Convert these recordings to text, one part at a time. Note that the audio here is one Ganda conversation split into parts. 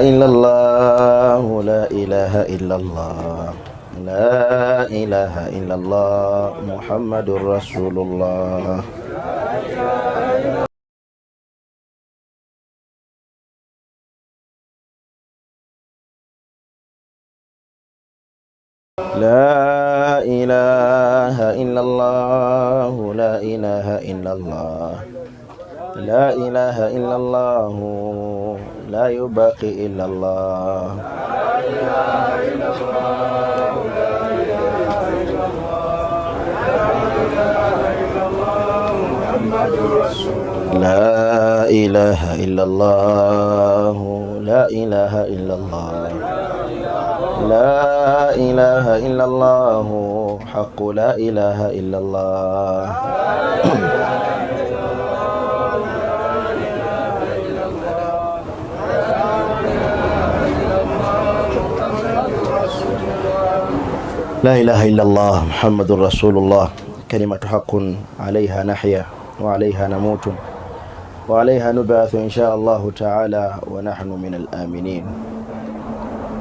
إلا الله لا إله إلا الله لا إله إلا الله محمد رسول الله. لا إله إلا الله لا إله إلا الله لا إله إلا الله لا يبقي إلا الله. لا إله إلا الله لا إله إلا الله لا إله إلا الله محمد رسول الله. لا إله إلا الله لا إله إلا الله لا إله إلا الله حق لا إله إلا الله. لا إله إلا الله محمد رسول الله. كلمة حق عليها نحيا وعليها نموت وعليها نبعث إن شاء الله تعالى ونحن من الآمنين.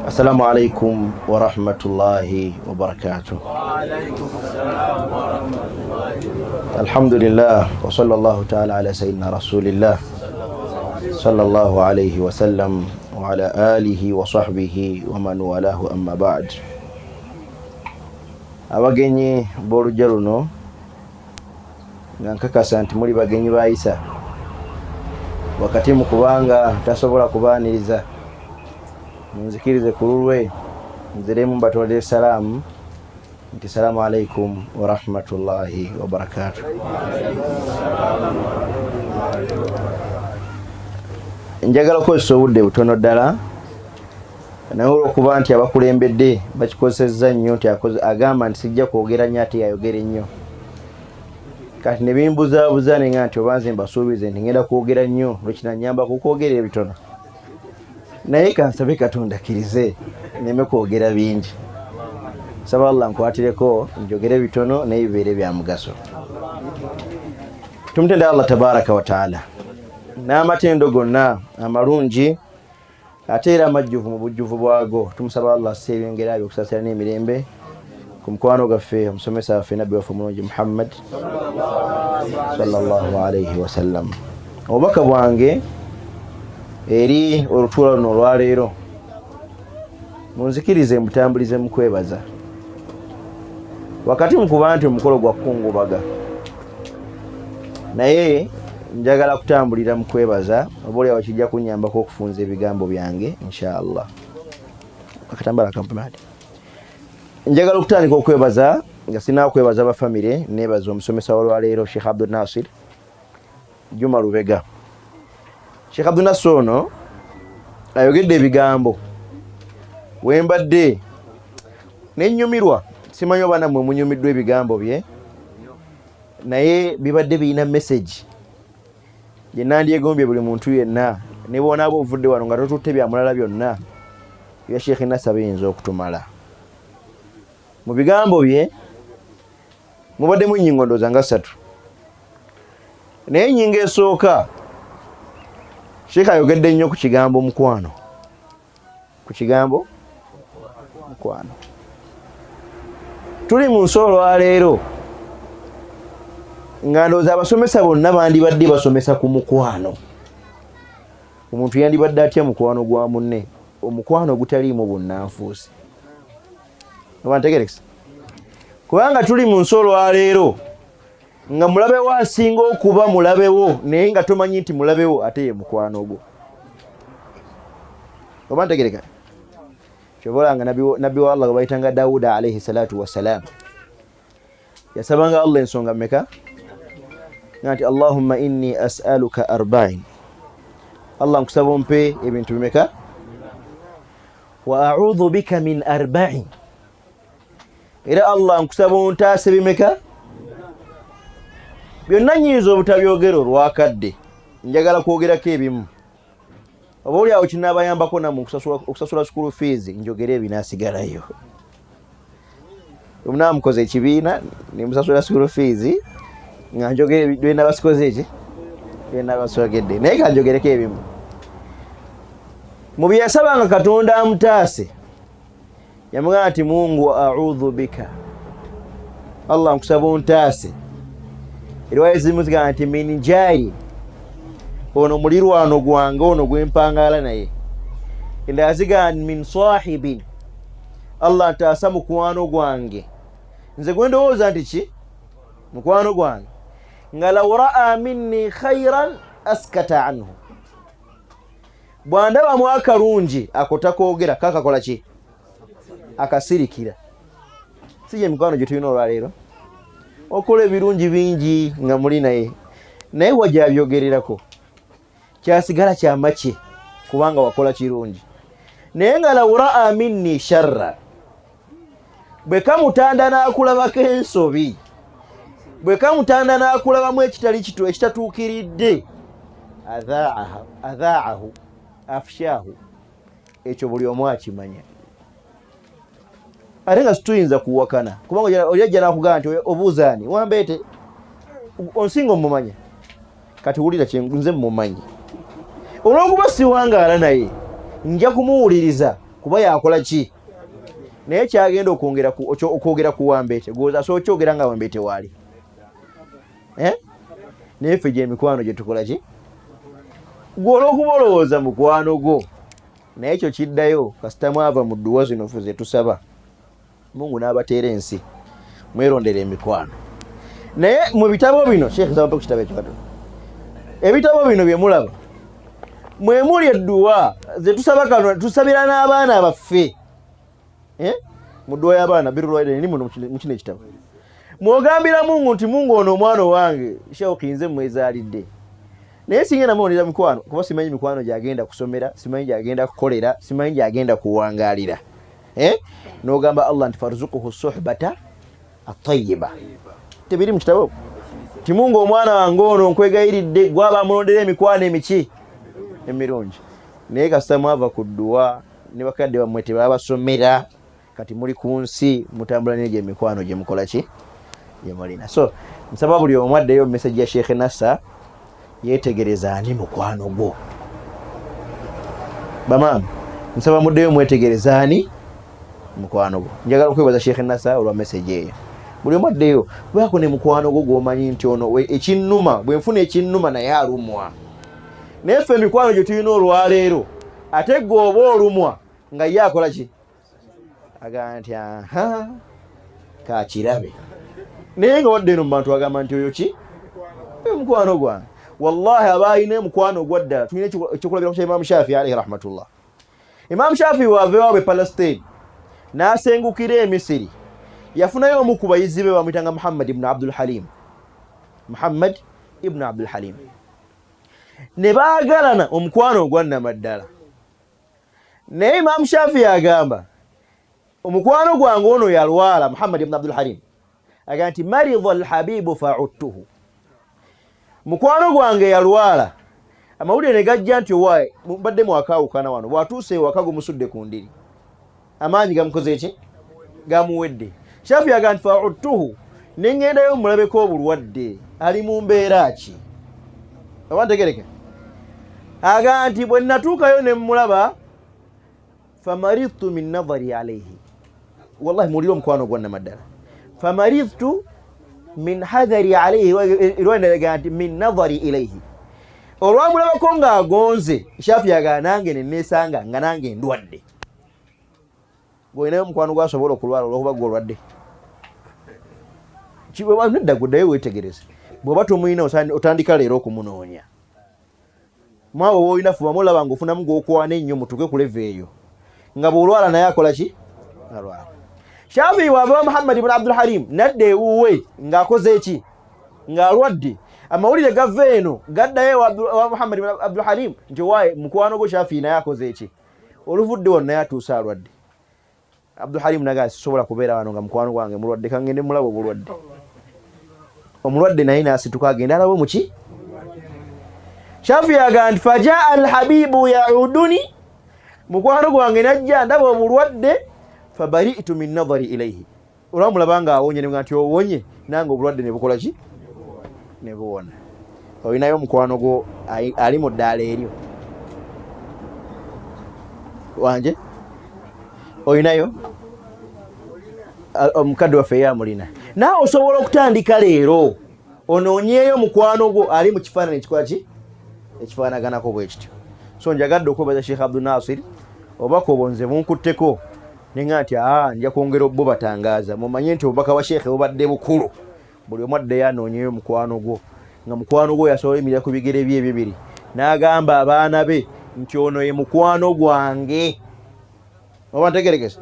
السلام عليكم ورحمة الله وبركاته. وعليكم السلام ورحمة الله وبركاته. الحمد لله وصلى الله تعالى على سيدنا رسول الله صلى الله عليه وسلم وعلى آله وصحبه ومن والاه أما بعد. Abagenyi b'olujja luno nga nkakasa nti muli bagenyi ba Isa wakati mu kubanga tasobola kubaaniriza, munzikirize ku lulwe nziremu mbatwalire salaamu nti salaamu alaikum wa rahmatullahi wa barakatuh. Njagala okukozesa obudde butono ddala, naye olw'okuba nti abakulembedde bakikozesezza nnyo nti agamba nti sijja kwogera nnyo ate yayogera ennyo, kati ne bimbuzaabuza ne nga nti oba nze mbasuubize nti ngenda kwogera nnyo lwekinannyambako okwogera ebitono, naye kansabe Katonda akkirize nneme kwogera bingi. Nsaba Allah nkwatireko njogere bitono naye bibeere bya mugaso. Tumutende Allah tabaraka wa taala n'amatendo gonna amalungi ate era amajjuvu mu bujjuvu bwago. Tumusaba Allah asse ebyengera bye okusaasira n'emirembe ku mukwano gwaffe omusomesa waffe nabbi waffe omulungi Muhammad sallallahu alayhi wasallam. Obubaka bwange eri olutuula luno olwaleero munzikirize mbutambulize mu kwebaza. Wakati mu kuba nti omukolo gwa kukungubaga, naye njagala kutambulira mu kwebaza, oba oliawo kijja kunnyambako okufunza ebigambo byange inshallah. Akatambala kampamadi. Njagala okutandika okwebaza nga sinaba kwebaza ba famire, neebaza omusomesa w'olwaleero Sheikh Abdul Nasir Juma Lubega. Sheikh Abdul Nasir ono ayogedde ebigambo wembadde nenyumirwa, simanyi oba nammwe munyumiddwa ebigambo bye, naye bibadde birina message gye nandyegombye buli muntu yenna, ne bw'onaaba ovudde wano nga totutte bya mulala byonna ebya Sheikh Nasser biyinza okutumala. Mu bigambo bye mubaddemu ennyingo ndowooza nga ssatu, naye ennyingo esooka Sheikh ayogedde nnyo ku kigambo mukwano, ku kigambo mukwano. Tuli mu nsi olwaleero nga ndowooza abasomesa bonna bandibadde basomesa ku mukwano. Omuntu yandibadde atya mukwano gwa munne, omukwano ogutaliimu bunnanfuusi. Oba ntegerekesa? Kubanga tuli mu nsi olwaleero nga mulabewo asinga okuba mulabewo, naye nga tomanyi nti mulabewo ate ye mukwano gwo. Oba ntegereka? Kyova olaba nga nabbi wa Allah gwe bayitanga Dawuda alayhi salatu wassalam yasabanga Allah ensonga mmeka? Nga nti Allahumma inni as'aluka arba'in, Allah nkusaba ompe ebintu bimeka? Wa a'udhu bika min arba'in, era Allah nkusaba ontaase bimeka? Byonna nnyinza obutabyogera olwakadde, njagala kwogerako ebimu, oba oli awo kinaabayambako nammwe okusasula school fees, njogere ebinaasigalayo. Munaamukoze ekibiina ne musasula school fees nga njogere byenabasikoze eki byenabasogedde, naye kanjogereko ebimu. Mu bye yasabanga Katonda amutaase, yamugamba nti Mungu audhu bika, Allah nkusaba ontaase. Eriwaya ezimu zigamba nti min jari, ono mulirwano gwange ono gwempangaala naye. Endala zigamba min sahibin, Allah ntaasa mukwano gwange, nze gwendowooza nti ki mukwano gwange, nga law raa minni khairan askata anhu, bwandabamu akalungi ako takoogera, kakakola ki, akasirikira. Si gye mikwano gye tulina olwaleero, okola ebirungi bingi nga muli naye, naye wajabyogererako kyasigala kyama kye kubanga wakola kirungi. Naye nga law raa minni sharra, bwe kamutanda n'akulabako ensobi, bwe kamutanda n'akulabamu ekitali kitu ekitatuukiridde, adhaahu afshahu, ekyo buli omu akimanya. Ate nga situyinza kuwakana, kubanga oli ajja n'akugamba nti obuuza ani wambeete onsinga omumanya. Kati wulira nze mumanyi, olw'okuba siwangaala naye nja kumuwuliriza kuba yakola ki, naye kyagenda okwogera ku wambeete gwoza asobola okyogera nga wambeete waali, eh? Naye ffe gyemikwano gye tukola ki, gwe olw'okuba olowooza mukwano gwo, naye ekyo kiddayo kasita mwava mu dduwa zino ffe ze tusaba Mungu n'abateera ensi mwerondera emikwano. Naye mu bitabo bino, Sheikh nsaba mpe ku kitabo ekyo katono. Ebitabo bino bye mulaba mwe muli edduwa ze tusaba kano, tusabira n'abaana baffe, eh? Mu dduwa y'abaana birulwaire muno mu kino ekitabo mwogambira Mungu nti Mungu ono omwana owange Shauki nze mwezaalidde, naye singa namulondera mikwano, kuba simanyi mikwano gyagenda kusomera, simanyi gyagenda kukolera, simanyi gyagenda kuwangaalira, eh? N'ogamba Allah nti farzukuhu suhbata atayiba. Tebiri mu kitabo ti Mungu omwana wange ono nkwegayiridde gwaba amulondera emikwano emiki emirungi. Naye kasita mwava ku dduwa ne bakadde bammwe tebabasomera, kati muli ku nsi mutambula n'egyo emikwano gye mukola ki gye mulina. So nsaba buli omu addeyo message ya Sheikh Nassa, yeetegereza ani mukwano gwo. Bamaama nsaba muddeyo mwetegereza ani mukwano gwo. Njagala okwebaza Sheikh Nassa olwa message eyo. Buli omu addeyo baako ne mukwano gwo gw'omanyi nti ono ekinnuma, bwe nfuna ekinnuma naye alumwa. Naye ffe emikwano gye tulina olwaleero, ate gwe oba olumwa nga ye akola ki, agamba nti aha kakirabe. Naye nga wadde eno mu bantu agamba nti oyo ki omukwano gwange. Wallahi aba alina omukwano ogwa ddala. Tulina ekyokulabirako kya Imaamu Shafi alaihi rahmatullah. Imaamu Shafi waava ewaabwe Palestine n'asengukira e Misiri, yafunayo omu ku bayizi be bamuyitanga Muhammad ibnu Abdul Halim, Muhammad ibnu Abdul Halim, ne baagalana omukwano ogwa nnamaddala. Naye Imaamu Shafi agamba omukwano gwange ono yalwala, Muhammad ibn Abdul Halim agamba nti marida alhabibu faudtuhu, mukwano gwange yalwala, amawulire ne gajja nti owaaye mbadde mwakaawukana wano, bw'atuuse ewaka gumusudde ku ndiri, amaanyi gamukoze ki, gamuwedde. Shafi agamba nti faudtuhu, ne ŋŋendayo mulabeko obulwadde ali mu mbeera ki, oba ntegereke. Agamba nti bwe natuukayo ne mmulaba, famaridtu min nadhari alaihi, wallahi muwulire omukwano gwa namaddala, famaridtu min hadhari alaihi, erwandaga nti min nadhari ilaihi, olwamulabako ng'agonze. Shafi agamba nange ne neesanga nga nange ndwadde. Gwolinayo omukwano gwasobola okulwala olwokuba gwe olwadde? Nedda, guddayo weetegereze. Bw'oba tomulina otandika leero okumunoonya. Mwabo woolina fubamu olaba ng'ofunamu gw'okwana ennyo, mutuuke ku level eyo nga bw'olwala naye akola ki, alwala. Shafii wava Muhammad ibn Abdul Halim nadda ewuwe ng'akoze eki, ng'alwadde. Amawulire gava eno gaddayo ewa Muhammad ibn Abdul Halim nti owaaye mukwano gwo Shafii naye akoze eki, oluvudde wano naye atuuse alwadde. Abdul Halim naga sisobola kubeera wano nga mukwano gwange mulwadde, kangende mulaba obulwadde. Omulwadde naye n'asituka agenda alabe muki. Shafi agamba nti fajaa alhabibu yauduni, mukwano gwange najja ndaba obulwadde, fabaritu min nadhari ilaihi, olwamulaba nga awonye nga nti owonye, nange obulwadde ne bukola ki, ne buwona. Olinayo omukwano gwo ali mu ddaala eryo? Wanje olinayo omukadde waffe ye amulina. Naawe osobola okutandika leero onoonyeeyo mukwano gwo ali mu kifaananyi ekikola ki ekifaanaganako bwe kityo. So njagadde okwebaza Sheikh Abdul Nasir, obubaka obwo nze bunkutteko nenga nti aa nja kwongera obubatangaaza mumanye nti obubaka bwa Sheikh bubadde bukulu. Buli omu addeyo anoonyeyo mukwano gwo, nga mukwano gwo yasobola oyimirira ku bigere bye ebibiri n'agamba abaana be nti ono ye mukwano gwange, oba ntegerekese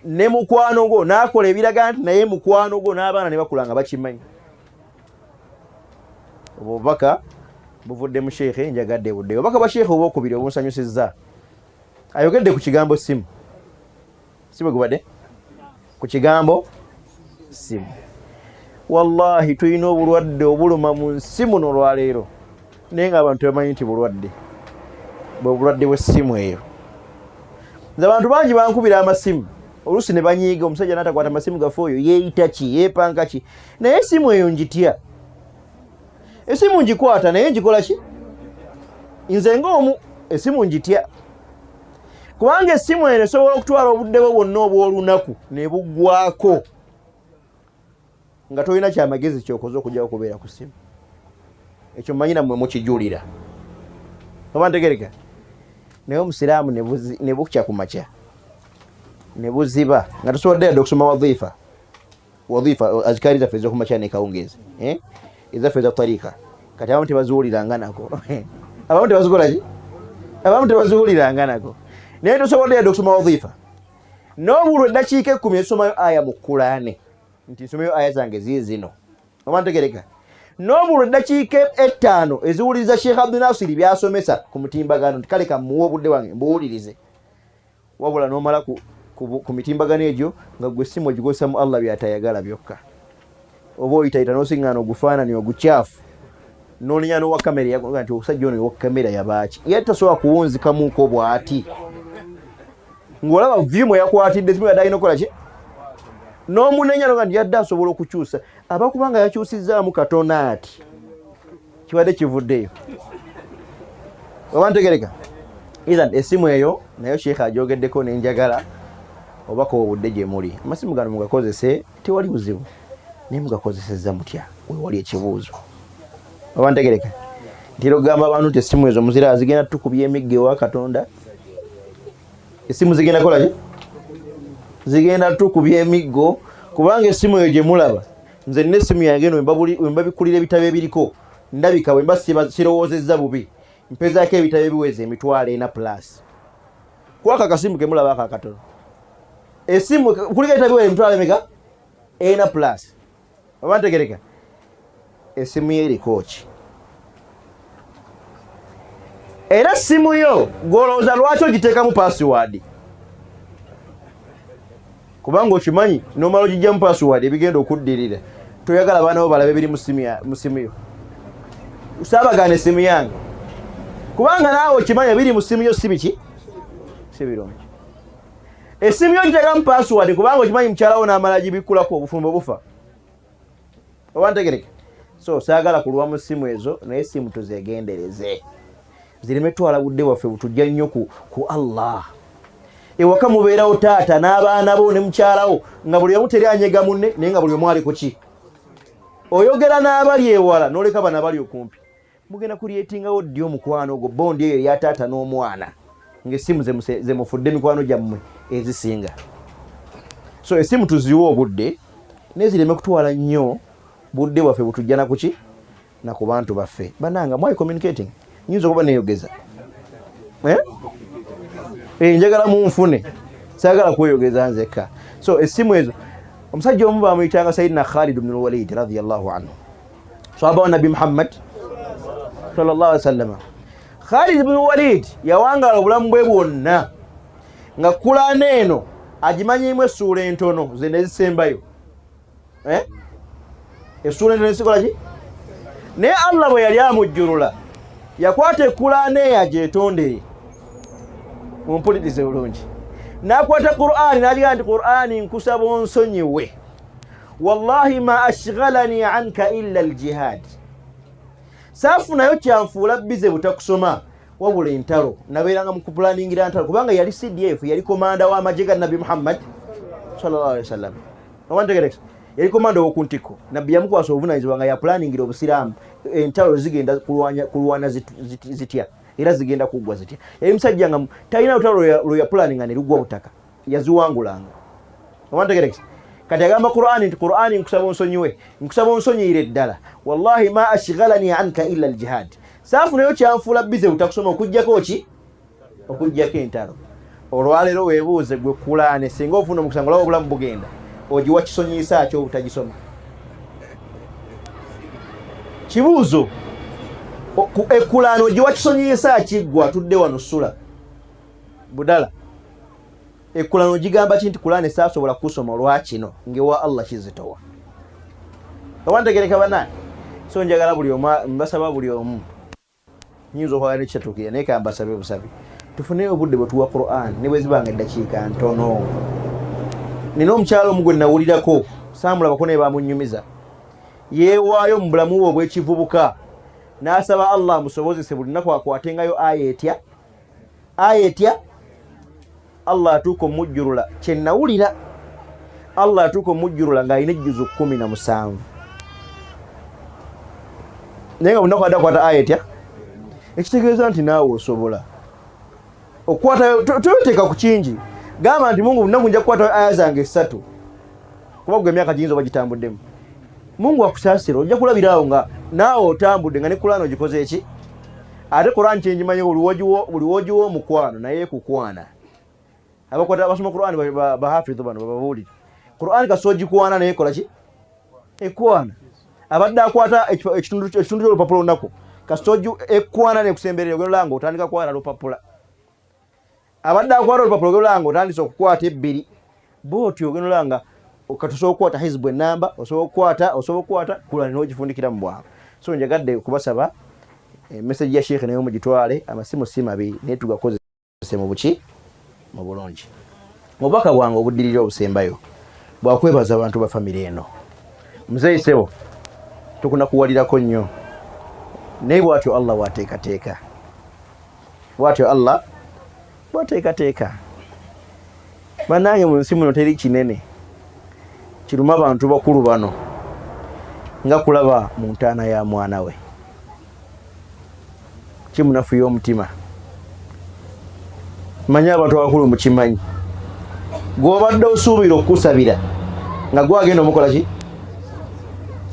ne mukwano gwo n'akola ebiraga nti naye mukwano gwo, n'abaana ne bakula nga bakimanyi. Obwo obubaka buvudde mu sheekhe, njagadde budde. Obubaka bwa sheekhe obwokubiri obunsanyusizza, ayogedde ku kigambo simu, si bwe gubadde ku kigambo simu. Wallahi tulina obulwadde obuluma mu nsi muno olwaleero, naye nga abantu tebamanyi nti bulwadde bwe bulwadde bw'essimu eyo. Nze abantu bangi bankubira amasimu oluusi ne banyiiga, omusajja n'atakwata masimu gaffe, oyo yeeyita ki, yeepanka ki? Naye esimu eyo njitya, esimu ngikwata naye ngikola ki? Nze ng'omu esimu njitya, kubanga essimu eno esobola okutwala obudde bwo bwonna obw'olunaku ne buggwako nga tolina kyamagezi kyokoze okujjawo okubeera ku ssimu. Ekyo mmanyi nammwe mukijulira, oba ntegereka? Naye omusiraamu ne bukya ku makya ne buziba nga tosobodde yadde okusoma wadhiifa, wadhiifa azikaari zaffe ez'okumakya nekawungeezi, eh? Ezaffe eza tariika. Kati abamu tebaziwuliranga nako, abamu tebazikola ki, abamu tebaziwuliranga nako, naye tosobodde yadde okusoma wadhiifa n'obulwa eddakiika 10 ezisomayo aya mu Kulaane nti nsomeyo aya zange ziizino, oba ntegereka? N'obulwa eddakiika 5 eziwuliriza Sheikh Abdunasiri byasomesa ku mutimbagano nti kale kamuwa obudde wange mbuwulirize. Wabula n'omala ku mitimbagano egyo nga gwe essimu ogikozesa mu Allah byatayagala byokka, oba oyitayita n'osiŋŋaana ogufaanani ogukyafu n'onenya n'owa kamera yaga nti omusajja ono owa kamera yabaaki, ye tasobola kuwunzikamuuko bw'ati ng'olaba view mwe yakwatidde simu yadde alina okukola ki, n'omunenya noga nti yadde asobola okukyusa aba kubanga yakyusizzaamu katono ati kibadde kivuddeyo, oba ntegereka? Ithan esimu eyo nayo sheikh ajogeddeko nenjagala obaka obudde gye muli. Amasimu gano mugakozese, tewali buzibu, naye mugakozesezza mutya? Wewali ekibuuzo, oba ntegereka? Ntera okugamba abantu nti esimu ezo muzira zigenda tukubya emiggo ewa Katonda. Esimu zigenda kola ki? Zigenda tukubya emiggo, kubanga esimu eyo gye mulaba, nze nina esimu yange eno, wembabikkulira ebitabo ebiriko ndabika wemba sirowoozezza bubi mpezaako ebitabo ebiweza 40,000 plus kwaka akasimu kemulaba ako akatono. Esimu kuliko ebitabo ebiweza emitwalo emeka? 4 plus, oba ntegereka? Esimu yo eriko ki? Era esimu yo gwolowooza lwaki ogiteekamu password? Kubanga okimanyi nomala ogijjamu password ebigenda okuddirira toyagala abaana bo balabe biri mu simu yo. Saabagaana esimu yange kubanga naawe okimanyi ebiri mu simu yo si biki, si birungi. Esimu yo ogiteekamu password kubanga okimanyi mukyala wo n'amala gibikkulako obufumbo bufa, oba ntegereke? So saagala kulwa mu simu ezo, naye simu tuzegendereze zireme twala budde bwaffe butujja nnyo ku Allah. Ewaka mubeerawo taata n'abaana bo ne mukyalawo nga buli omu teri anyega munne, naye nga buli omu ali kuki oyogera n'abali ewala n'oleka bano abali okumpi. Mugenda kulyetingawo ddi omukwano ogwo, bondi eyo eya taata n'omwana, ng'essimu zemufudde mikwano gyammwe ezisinga? So essimu tuziwe obudde naye zireme kutwala nnyo budde bwaffe butujja nakuki na ku bantu baffe. Bananga mwali communicating, nyinza okuba neyogeza, eh? Eh, njagala munfune, saagala kweyogeza nzekka. So essimu ezo, omusajja omu bamuyitanga Sayidina Khalid bnu Lwalid radiyallahu anhu, sahaba wa Nabbi Muhammad sallallahu alaihi wasallam. Khalid bnu Walid yawangala obulamu bwe bwonna nga kulaana eno agimanyimu essuula entono ze nezisembayo, eh? Essuula entono ezikola ki? Naye Allah bwe yali amujjulula yakwata ekulaana eyo agyetondere. Mumpulirize bulungi. N'akwata Qur'ani n'agigaa nti Qur'ani nkusaba onsonyiwe, wallahi ma ashghalani anka illa aljihad, saafunayo kyanfuula bize butakusoma. Wabula entalo nabeeranga mu kupulaningira ntalo, kubanga yali CDF, yali komanda w'amagye ga Nabbi Muhammad sallallahu alaihi wasallam. Owantegerekesa, yali komanda ow'oku ntikko. Nabbi yamukwasa obuvunanyizibwa nga yapulaningira obusiraamu, entalo zigenda kulwana zitya era zigenda kuggwa zitya. Yali musajja nga talina lutalo lwe yapulaninga ne luggwa butaka, yaziwangulanga. Owantegerekesa, kati agamba Qur'ani nti Qur'ani nkusaba onsonyiwe, nkusaba onsonyiyire ddala, wallahi ma ashghalani anka illa aljihad, saafunayo kyanfuula bize butakusoma okuggyako ki? Okuggyako entalo. Olwaleero weebuuze gwe kulaane, singa ofuna omukisa nga olaba obulamu bugenda, ogiwa kisonyiisa ki obutagisoma? Kibuuzo. Ekulaane ogiwa kisonyiisa ki ggwe atudde wano sula budala? Ekulaane ogigamba ki nti kulaane saasobola kusoma olwakino ngewa Allah kizitowa? Oba ntegereka banaye? So njagala buli omu, mbasaba buli omu, nyinza okwagala nekitatuukirira, naye kambasabe busabi tufuneyo obudde bwe tuwa Quran ne bwe zibanga eddakiika ntono. Nina omukyalo omu gwe nawulirako, saamulabako naye bamunyumiza, yeewaayo mu bulamu bwe obw'ekivubuka n'asaba Allah amusobozese buli lunaku akwatengayo aya etya, aya etya. Allah atuuka omujjulula, kye nawulira, Allah atuuka omujjulula ng'alina ejjuzu 17, naye nga buli lunaku adde akwata aya etya. Ekitegeeza nti naawe osobola okukwatayo, toteeka ku kingi, gamba nti Mungu, lunaku nja kukwatayo aya zange 3, kuba gwe emyaka giyinza oba gitambuddemu. Mungu akusaasira, ojja kulabira awo nga naawe otambudde nga ne Kulaani ogikoze eki. Ate Kuraani kyenjimanyi, buli wogiwa omukwano naye ekukwana. Abakwata abasoma Kuraani bahafidhu bano bababuulire, Kuraani kasita ogikwana naye ekola ki? Ekwana. Abadde akwata ekitundu ky'olupapula olunaku, kasita ekwana nekusemberera, ogenda olaba nga otandika kukwata lupapula. Abadde akwata olupapula, ogenda olaba nga otandise okukwata ebbiri bwotyo, ogenda olaba nga kati osobola okukwata hizbu enamba, osobola okukwata, osobola okukwata Kulaani n'ogifundikira mu bwangu. So njagadde okubasaba message ya Sheikh naye mugitwale. Amasimu si mabi, naye tugakozese mu buki? Mu bulungi. Obubaka bwange obuddirira obusembayo bwakwebaza abantu ba famire eno. Muzeeyi sebo, tukunakuwalirako nnyo, naye bwatyo Allah bwateekateeka, bwatyo Allah bwateekateeka. Bannange, mu nsi muno teri kinene kiruma bantu bakulu bano nga kulaba mu ntaana ya mwana we. Kimunafuya omutima. Manyi abantu abakulu mukimanyi, gw'obadde osuubira okukusabira nga gwagenda omukola ki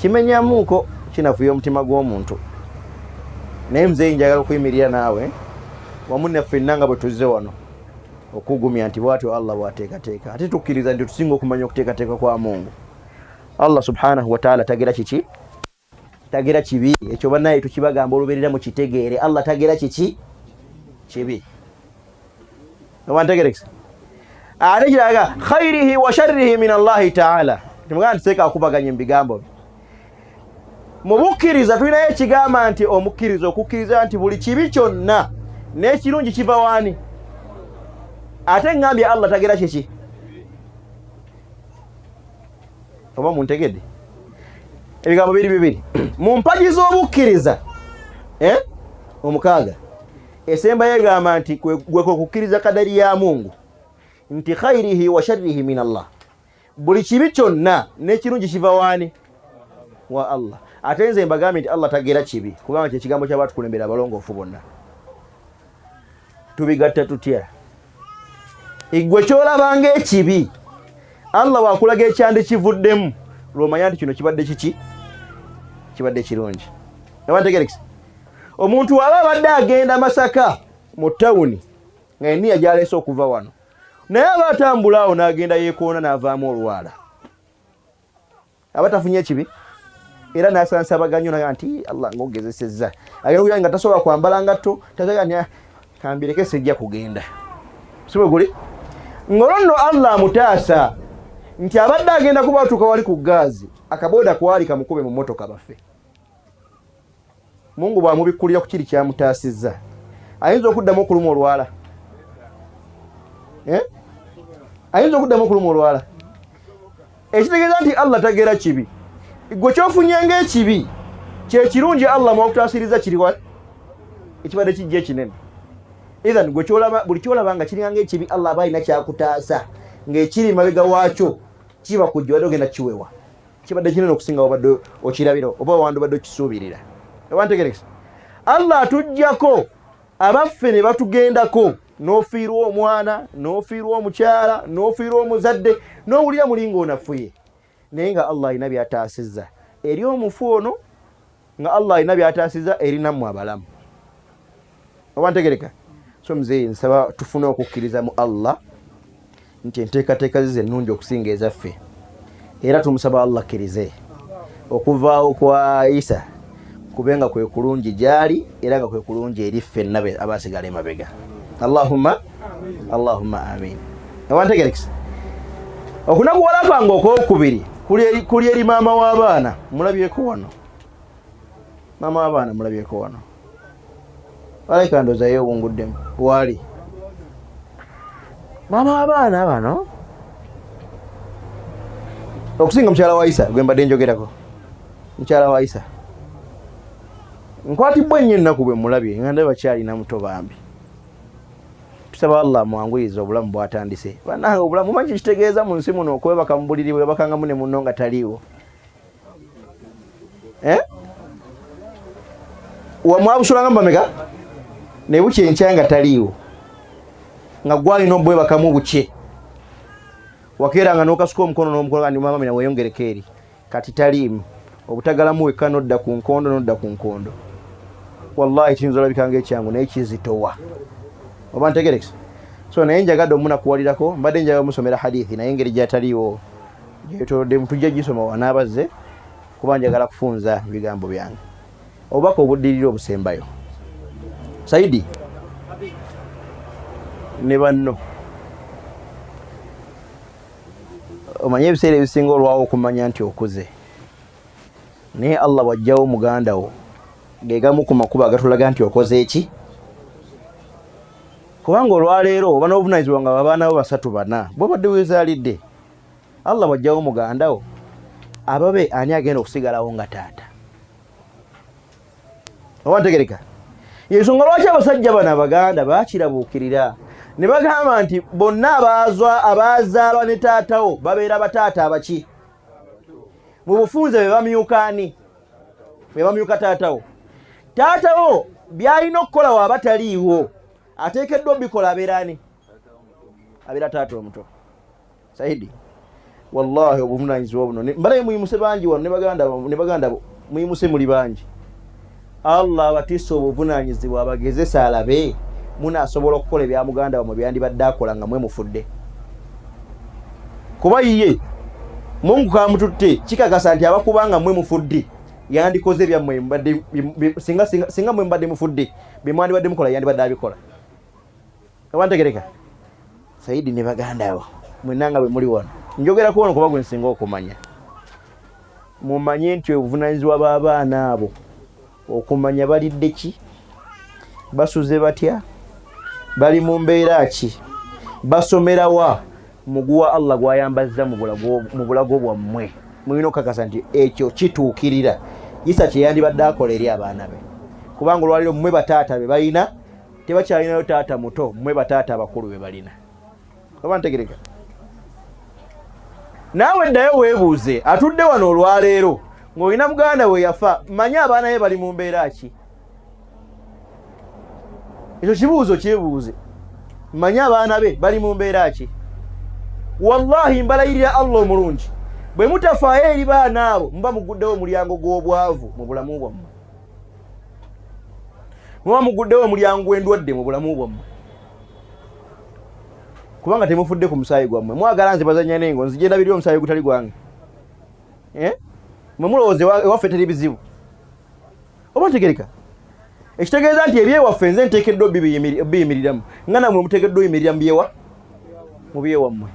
kimenyamuuko, kinafuya omutima gw'omuntu. Naye muzeeyi, njagala okuyimirira naawe wamu naffe nga bwe tuzze wano okugumya nti bwatyo Allah bwateekateeka, ate tukkiriza nti tusinga okumanya okuteekateeka kwa Mungu. Allah subhanahu wataala tagera kiki? Tagera kibi. Ekyo bannaye tukibagamba olubeerera mukitegeere, Allah tagera kiki? Kibi. Oba ntegerekesa? Ate kiraga khairihi wa sharrihi min Allahi taala. Temugamba nti seeka akubaganya mu bigambo bye. Mu bukkiriza tulinayo ekigamba nti omukkiriza okukkiriza nti buli kibi kyonna n'ekirungi kiva waani? Ate ŋŋambye Allah tagera kiki? Oba muntegedde? Ebigambo biri bibiri mu mpagi z'obukkiriza, eh? Omukaaga esembayo egamba nti gwe kwe kukkiriza kadari ya Mungu nti khairihi wa sharrihi min Allah, buli kibi kyonna n'ekirungi kiva waani? Wa Allah. Ate nze mbagambye nti Allah tagera kibi, kubanga kyekigambo kyabatukulembera abalongoofu bonna. Tubigatta tutya? Igwe kyolabanga ekibi, Allah wakulaga ekyandi kivuddemu, lwomanya nti kino kibadde kiki? Kibadde kirungi. Oba ntegerekesa? Omuntu waba abadde agenda Masaka mu tawuni nga eniya gyaleese okuva wano, naye aba atambula awo n'agenda yeekoona n'avaamu olwala, aba tafunye ekibi, era n'asansabaganyo naga nti Allah ng'ogezesezza, agenda okugira nga tasobola kwambala ngatto, tazaga kambireke sijja kugenda. Si bwe guli? Ng'olwo nno Allah amutaasa nti abadde agenda kuba atuuka wali ku gaazi, akabooda kwali kamukube mu mmotoka baffe. Mungu bw'amubikkulira ku kiri kyamutaasizza, ayinza okuddamu okuluma olwala, eh? Ayinza okuddamu okuluma olwala. Ekitegeeza nti Allah tagera kibi. Gwe kyofunye ng'ekibi kyekirungi Allah mwakutaasiriza kiriwa ekibadde kijja ekinene. Ithan gwe kyolaba, buli kyolaba nga kiringa ng'ekibi, Allah aba alina kyakutaasa ng'ekiri mabega waakyo kiba kujja, obadde ogenda kiwewa kibadde kinene okusinga obadde okirabira oba wandibadde okisuubirira. Oba ntegerekesa, Allah atuggyako abaffe ne batugendako, n'ofiirwa omwana, n'ofiirwa omukyala, n'ofiirwa omuzadde, n'owulira muli ng'onafuye, naye nga Allah alina by'ataasizza eri omufu ono, nga Allah alina by'ataasizza eri nammwe abalamu. Oba ntegereka? So muzeeyi, nsaba tufune okukkiriza mu Allah nti enteekateeka ze ennungi okusinga ezaffe, era tumusaba Allah akkirize okuvaawo kwa Isa kube nga kwe kulungi gyali era nga kwe kulungi eri ffenna abasigala emabega. Allahumma Allahumma amin. Oba ntegerekesa? Okunakuwala kwange okwokubiri kuli eri maama w'abaana. Mulabyeko wano maama w'abaana, mulabyeko wano, alabika ndooza yeewunguddemu. Waali maama w'abaana bano okusinga mukyala wa Isa gwe mbadde njogerako. Mukyala wa Isa nkwatibwa ennyo ennaku bwe mulabye nga ndaba kyalina muto bambi. Tusaba Allah amwanguyize obulamu bwatandise. Bannange, obulamu manyi kitegeeza mu nsi muno okwebaka mu buliri bwebakangamu ne munno nga taliiwo, eh? Wamwabusulanga mubameka ne bukya enkya nga taliiwo, nga gwalina obwebakamu bukye, wakeeranga n'okasuka omukono n'omukono ndi mama mina weeyongereko eri, kati taliimu, obutagalamu wekka nodda ku nkondo, nodda ku nkondo. Wallahi kiyinza olabika ngaekyangu naye kizitowa. Oba ntegerekesa? So naye njagadde omunakuwalirako, mbadde njagala musomera hadithi, naye engeri gyataliiwo gyetoloddemu tujja gisoma wanaabazze, kuba njagala kufunza bigambo byange. Obubaka obuddirira obusembayo, Saidi ne banno, omanye ebiseera ebisinga olwawo okumanya nti okuze, naye Allah bw'ajjawo muganda wo gegamu ku makubo agatulaga nti okoze eki, kubanga olwaleero oba n'obuvunanyizibwa nga abaana bo basatu bana bwobadde weezaalidde. Allah bw'ajjawo muganda wo, ababe ani agenda okusigalawo nga taata? Oba ntegereka? Yensonga lwaki abasajja bano abaganda bakirabuukirira ne bagamba nti bonna abazaalwa ne taatawo babeera bataata abaki mu bufunze be bamyuka ani, be bamyuka taatawo. Taatawo byalina okukola waaba taliiwo ateekeddwa obikola abeera ani? Abeera taata omuto. Saidi, wallahi obuvunanyizibwa buno mbalaye muyimuse bangi wano ne baganda bo muyimuse muli bangi. Allah abatisse obuvunanyizibwa abagezesa alabe munaasobola okukola ebya muganda wamwe byandibadde akola nga mwe mufudde, kuba ye Mungu kamututte kikakasa nti abakubanga mwe mufudde yandikoze byammwe mbadde singa, singa, singa mwe mbadde mufudde bye mwandibadde mukola yandibadde abikola. Oba ntegereka? Saidi ne baganda bo mwenna nga bwe muli wano, njogera ku wano kuba gwe nsinga okumanya, mumanye nti obuvunanyizibwa bw'abaana abo okumanya balidde ki, basuze batya, bali mu mbeera ki, basomera wa, muguwa Allah gwayambazza mu bulago bwammwe. Mulina okukakasa nti ekyo kituukirira Isa kye yandibadde akola eri abaana be, kubanga olwaliro mmwe bataata be balina, tebakyalinayo taata muto, mmwe bataata abakulu be balina. Oba ntegereka? Naawe ddayo weebuuze atudde wano olwaleero ng'olina muganda we yafa, manye abaana be bali mu mbeera ki? Ekyo kibuuzo kyebuuze, manye abaana be bali mu mbeera ki? Wallahi mbalayirira Allah omulungi, bwe mutafaayo eri baana abo muba muguddewo omulyango gw'obwavu mu bulamu bwammwe, muba muguddewo omulyango gw'endwadde mu bulamu bwammwe, kubanga temufudde ku musaayi gwammwe. Mwagala nze bazanya nengo nzije ndabirira omusaayi gutali gwange, eh? Mwe mulowooza ewaffe teri bizibu? Oba ntegereka? Ekitegeeza nti ebyewaffe nze nteekeddwa obiyimiriramu nga namwe muteekeddwa oyimirira mu byewammwe.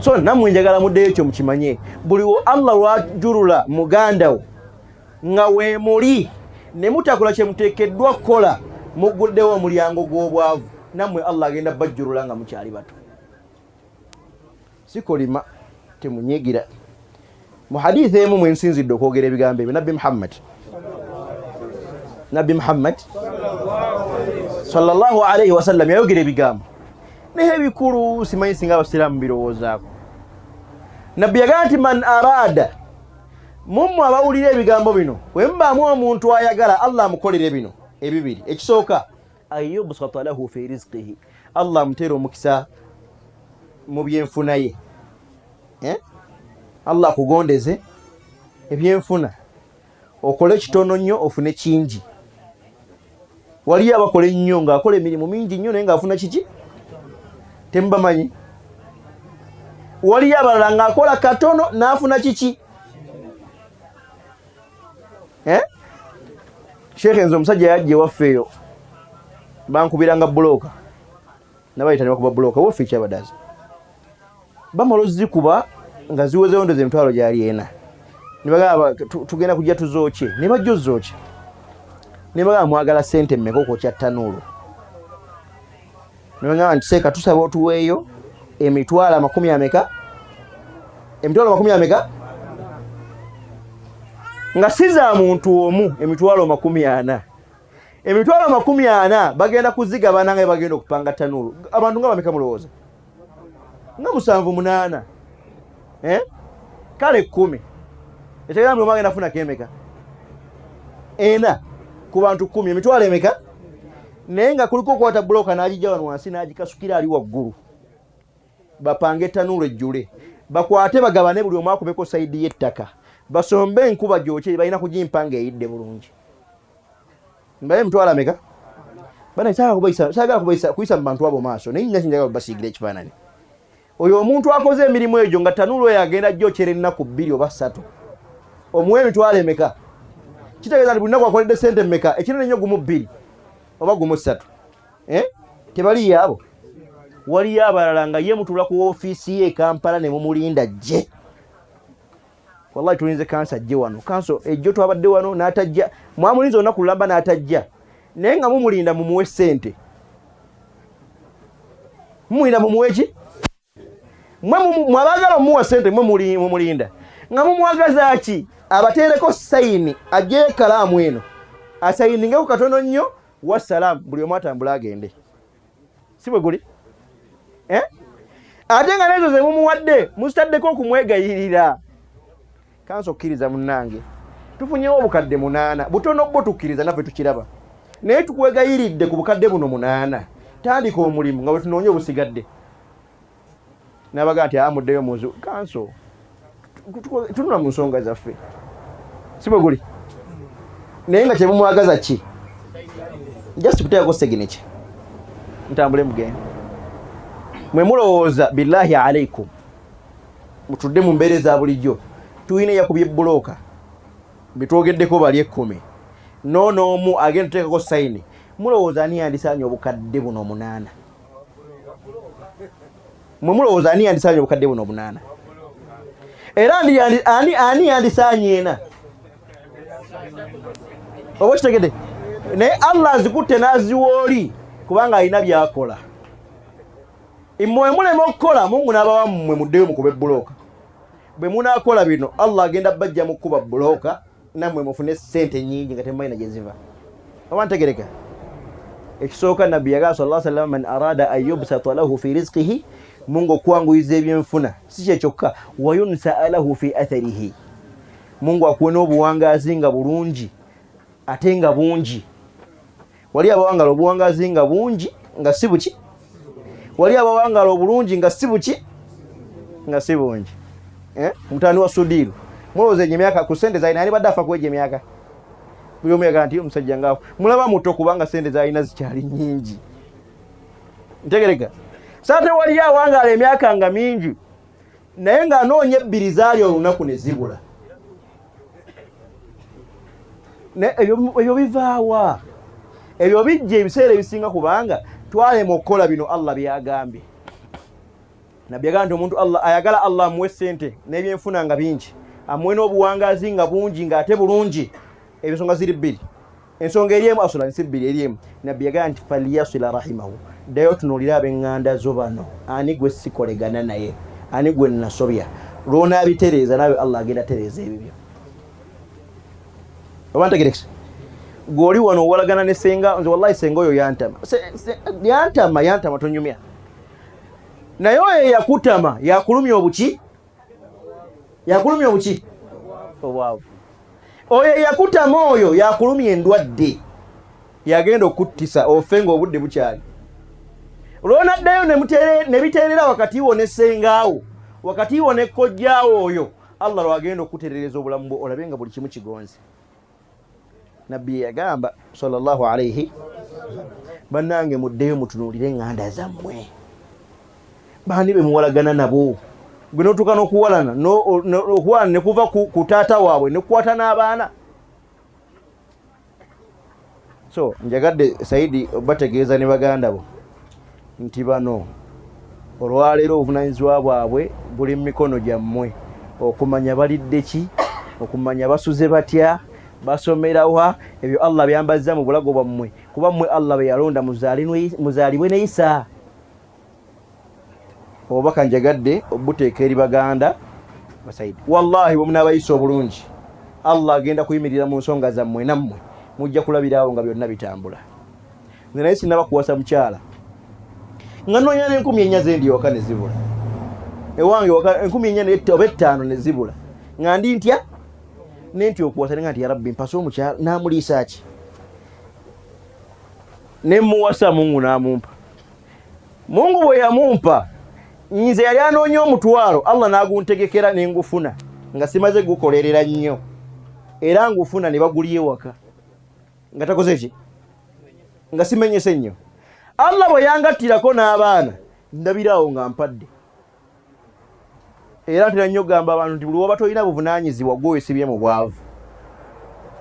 So nammwe njagala muddeyo ekyo mukimanye, buli Allah lwajulula muganda wo nga weemuli ne mutakola kye muteekeddwa kukola, mugguddewo omulyango gw'obwavu. Nammwe Allah agenda bajjulula nga mukyali bato. Sikolima, temunyigira. Mu hadithi emu mwensinzidde okwogera ebigambo ebyo, Nabbi Muhammad, Nabbi Muhammad Sallallahu alaihi wasallam yayogera ebigambo naye ebikulu, simanyi singa abasiraamu birowoozaako. Nabbi yagamba nti man araada, mummwe abawulira ebigambo bino, bwe mubaamu omuntu ayagala Allah amukolere bino ebibiri. Ekisooka, ayubsata lahu fi rizqihi, Allah amuteera omukisa mu byenfuna ye, eh? Allah akugondeze ebyenfuna, okole kitono nnyo ofune kingi. Waliyo abakola ennyo ng'akola emirimu mingi nnyo naye ng'afuna kiki? Temubamanyi? Waliyo abalala ng'akola katono n'afuna kiki? Eh? Sheekhe, nze omusajja yajja ewaffe eyo, bankubiranga bulooka, nabayita ne bakuba bulooka waffe ekyabadazi, bamala ozikuba nga ziwezewo ndoza emitwalo gyali ena, nebagamba tugenda kujja tuzookye, ne bajja ozookye, ne bagamba mwagala sente mmeka okwokya ttanuulu? Ne bagamba nti seeka tusaba otuweeyo emitwalo amakumi ameka, emitwalo makumi ameka, nga si za muntu omu, emitwalo 40, emitwalo 40 bagenda kuzigabana nga bagenda okupanga ttanuulu. Abantu nga bameka mulowooza? Nga musanvu, munaana, eh? Kale 10. Ekigamba buli omu agenda kufunako emeka? Ena. Ku bantu 10, emitwalo emeka? Naye nga kuliko okwata bulooka n'agijja wano wansi n'agikasukira ali waggulu, bapange ttanuulu ejjule, bakwate bagabane, buli omu akubeko side y'ettaka, basombe enkuba gyokye, balina kugimpa ng'eyidde bulungi. Mbaye emitwalo ameka? Bana, saagala kuyisa mu bantu abo maaso, naye nina kinjagala basiigira ekifaananyi. Oyo omuntu akoze emirimu egyo nga tanuulu oyo agenda gyokyera ennaku 2 oba 3, omuwa emitwalo emeka? Kitegeeza nti buli nnaku akoledde sente mmeka? Ekinene nnyo gumu bbiri oba gumu ssatu, eh? Tebaliyo abo? Waliyo abalala nga ye mutula ku ofiisi ye e Kampala ne mumulinda jje. Wallahi tulinze kanso ajje wano, kanso ejjo twabadde wano n'atajja, mwamulinze olunaku lulamba n'atajja, naye nga mumulinda mumuwe ssente, mumulinda mumuwe ki? Mwe mwabaagala omuwa ssente, mwe mumulinda nga mumwagaza ki? Abateereko sayini, ajjeyo ekkalaamu eno asayiningeko katono nnyo, wassalaamu, buli omu atambule agende. Si bwe guli, eh? Ate nga nezo ze mumuwadde muzitaddeko okumwegayirira. Kanso okkiriza munnange, tufunyewo obukadde 8, butono bwo tukkiriza naffe tukiraba, naye tukwegayiridde ku bukadde buno 8 tandika omulimu nga bwe tunoonya obusigadde. Nabaga nti amuddeyo mu nzu. Kanso tunula mu nsonga zaffe, si bwe guli? Naye nga kyemumwagaza ki? Just kuteekako signature, ntambule mugende. Mwe mulowooza, billahi alaikum, mutudde mu mbeera eza bulijjo, tulina eyakubye bulooka bitwogeddeko bali 10, noono omu agenda tuteekako sayini, mulowooza ani yandisaanye obukadde buno 8? Mwe mulowooza ani yandisaanye obukadde buno 8? Era ani yandisaanye ena? Oba okitegedde? Naye Allah azikutte n'aziwa oli kubanga alina byakola. Mmwe mulema okukola, Mungu n'abawa mmwe muddeyo mukube bulooka. Bwe munaakola bino, Allah agenda bajja mu kukuba bulooka, nammwe mufune ssente nnyingi nga temumanyi na gye ziva. Oba ntegereka? Ekisooka, nabbi yagamba sallallahu alaihi wasallam, man arada an yubsata lahu fi rizqihi, Mungu okwanguyiza ebyenfuna. Si kye kyokka, wayunsaa lahu fi atharihi, Mungu akuwe n'obuwangaazi nga bulungi ate nga bungi. Wali abawangala obuwangaazi nga bungi nga si buki, wali abawangala obulungi nga si buki, nga si bungi, eh? Mutani wa Sudiru, mulowooza egyo emyaka ku sente zalina ani badde afa ku egyo emyaka? Buli omu yagaa nti omusajja nga mulaba muto kubanga sente zalina zikyali nyingi. Ntegereka saate wali awangaala emyaka nga mingi naye ng'anoonya ebbiri zaali olunaku ne zibula. Ebyo bivaawa? Ebyo bijja ebiseera ebisinga kubanga twalema okukola bino Allah byagambye. Nabbi yagamba nti omuntu Allah ayagala Allah amuwe sente n'ebyenfuna nga bingi, amuwe n'obuwangaazi nga bungi ng'ate bulungi, ensonga ziri bbiri. Ensonga eri emu, asula nsi bbiri, eri emu. Nabbi yagamba nti falyasila rahimahu, ddayo otunuulire ab'eŋŋanda zo bano, ani gwe sikolegana naye, ani gwe nasobya. Lwonaabitereeza naawe Allah agenda tereeza ebibyo. Oba ntegerekesa? Gwoli wano owalagana ne senga, nze wallahi senga oyo yantama. Yantama, yantama tonyumya. Naye oyo yakutama yakulumya obuki? Yakulumya obuki? Obwavu. Oyo yakutama oyo yakulumya endwadde. Yagenda okuttisa ofe ng'obudde bukyali. Lw'onaddayo ne biterera wakati wo ne ssengaawo, wakati wo ne kojjaawo oyo, Allah lw'agenda okuterereza obulamu bwo olabe nga buli kimu kigonze. Nabbi yagamba sallallahu alayhi, bannange muddeyo mutunuulire eŋŋanda zammwe, baani be muwalagana nabo. Gwe n'otuuka n'okuwalana okuwalana ne kuva ku taata waabwe ne kukwata n'abaana. So njagadde Saidi bategeeza ne baganda bo nti bano olwaleero obuvunaanyizibwa bwabwe buli mu mikono gyammwe, okumanya balidde ki, okumanya basuze batya, basomerawa. Ebyo Allah byambazza mu bulago bwammwe, kuba mmwe Allah be yalonda muzaalibwe ne Isa. Obubaka njagadde obuteeka eri baganda basaidi, wallahi bwe munaabayisa obulungi Allah agenda kuyimirira mu nsonga zammwe, nammwe mujja kulabiraawo nga byonna bitambula. Nze naye sinaba kuwasa mukyala nga noonya n'enkumi ennya zendi waka ne zibula ewange waka, enkumi ennya oba ettaano ne zibula, nga ndi ntya nentya okuwasa, nenga nti ya Rabbi mpase omukyala n'amuliisa ki, ne muwasa Mungu n'amumpa. Mungu bwe yamumpa nze yali anoonya omutwalo, Allah n'aguntegekera ne ngufuna nga simaze gukolerera nnyo, era ngufuna ne bagulya ewaka nga takoze ki, nga simenyese nnyo. Allah bwe yangattirako n'abaana ndabiraawo nga mpadde. Era ntera nnyo okugamba abantu nti buli woba tolina buvunaanyizibwa gwe weesibye mu bwavu.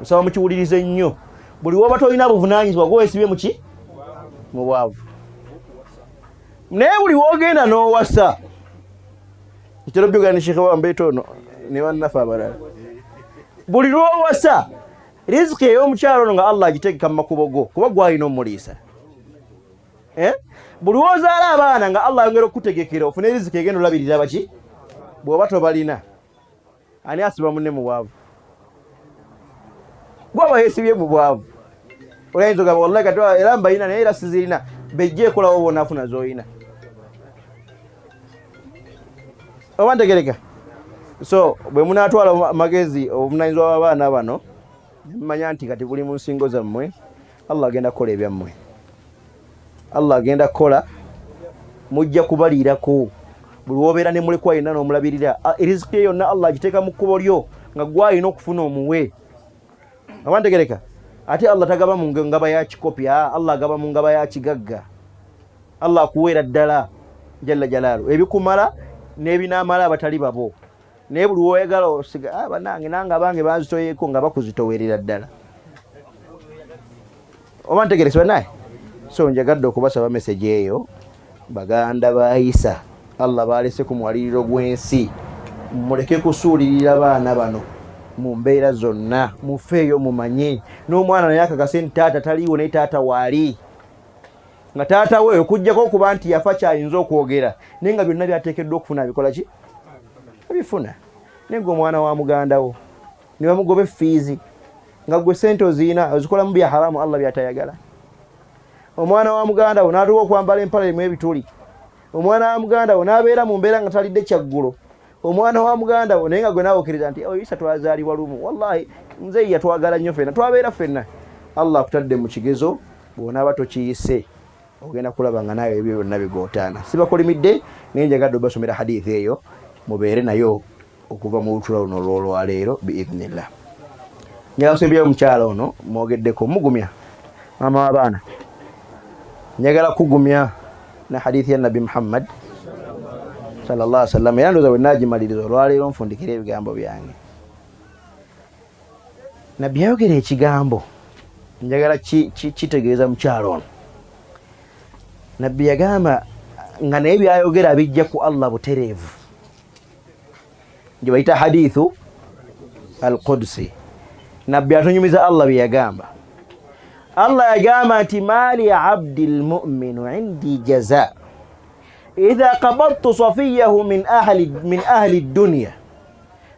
Nsaba mukiwulirize nnyo. Buli woba tolina buvunaanyizibwa gwe weesibye mu ki? Mu bwavu. Naye buli wogenda n'owasa, ekitero byogera ne Sheikh wa Mbeeta ono ne bannaffe abalala, buli lw'owasa riziki ey'omukyalo ono nga Allah agitegeka mu makubo go, kuba gw'alina omuliisa. Buli w'ozaala abaana nga Allah ayongera okukutegekera ofune riziki egenda olabirira baki, bw'oba tobalina. Ani asiba munne mu bwavu? Gwaba yeesibye mu bwavu. Oyinza ogamba wallahi kati era mbalina naye era sizirina, bejja ekolawo bw'onaafuna z'olina. Oba ntegereka? So bwe munaatwala amagezi obuvunaanyizibwa bw'abaana bano, mmanya nti kati buli mu nsingo zammwe, Allah agenda kukola ebyammwe. Allah agenda kukola, mujja kubaliirako. Buli w'obeera ne mulekwa yenna n'omulabirira, riziki ye yonna Allah agiteeka mu kkubo lyo nga gw'alina okufuna omuwe. Oba ntegereka? Ate Allah tagaba mu ngaba ya kikopi, Allah agaba mu ngaba ya kigagga. Allah akuweera ddala jalla jalaalu ebikumala n'ebinaamala abatali babo. Naye buli w'oyagala osiga, bannange nange abange banzitoyeeko, nga bakuzitowerera ddala. Oba ntegerese bannaye? So njagadde okubasaba message eyo, baganda ba Isa Allah baalese ku mwaliriro gw'ensi, muleke kusuulirira baana bano mu mbeera zonna, mufeeyo mumanye n'omwana naye akakase nti taata taliiwo naye taata waali, nga taata we okuggyako okuba nti yafa kyayinza okwogera, naye nga byonna byateekeddwa okufuna abikola ki? Abifuna. Naye gwe omwana wa muganda wo ne bamugoba effiizi nga gwe ssente ozirina ozikolamu bya haramu Allah byatayagala. Omwana wa muganda wo n'atuuka okwambala empale erimu ebituli. Omwana wa muganda wo n'abeera mu mbeera nga talidde kyaggulo. Omwana wa muganda wo naye nga gwe naawe okkiriza nti oyo Isa twazaalibwa lumu, wallahi nze yatwagala nnyo ffenna twabeera ffenna. Allah akutadde mu kigezo, bw'onaaba tokiyise ogenda kulaba nga naawe ebyo byonna bigootaana. Sibakolimidde naye njagadde obasomera hadithi eyo mubeere nayo okuva mu lutula luno olw'olwaleero biidhnillah. Njagala kusembyayo omukyala ono mwogeddeko mugumya maama w'abaana. Njagala kugumya na hadithi ya Nabbi Muhammad sallallahu alaihi wasallam, era ndowooza bwe naagimaliriza olwaleero nfundikire ebigambo byange. Nabbi yayogera ekigambo njagala kitegeeza mukyalo ono. Nabbi yagamba nga naye byayogera bijja ku Allah butereevu, gye bayita hadithu al-Qudsi. Nabbi atunyumiza Allah bye yagamba. Allah yagamba nti mali abdi lmuminu indi jaza idha qabadtu safiyahu min ahli dunya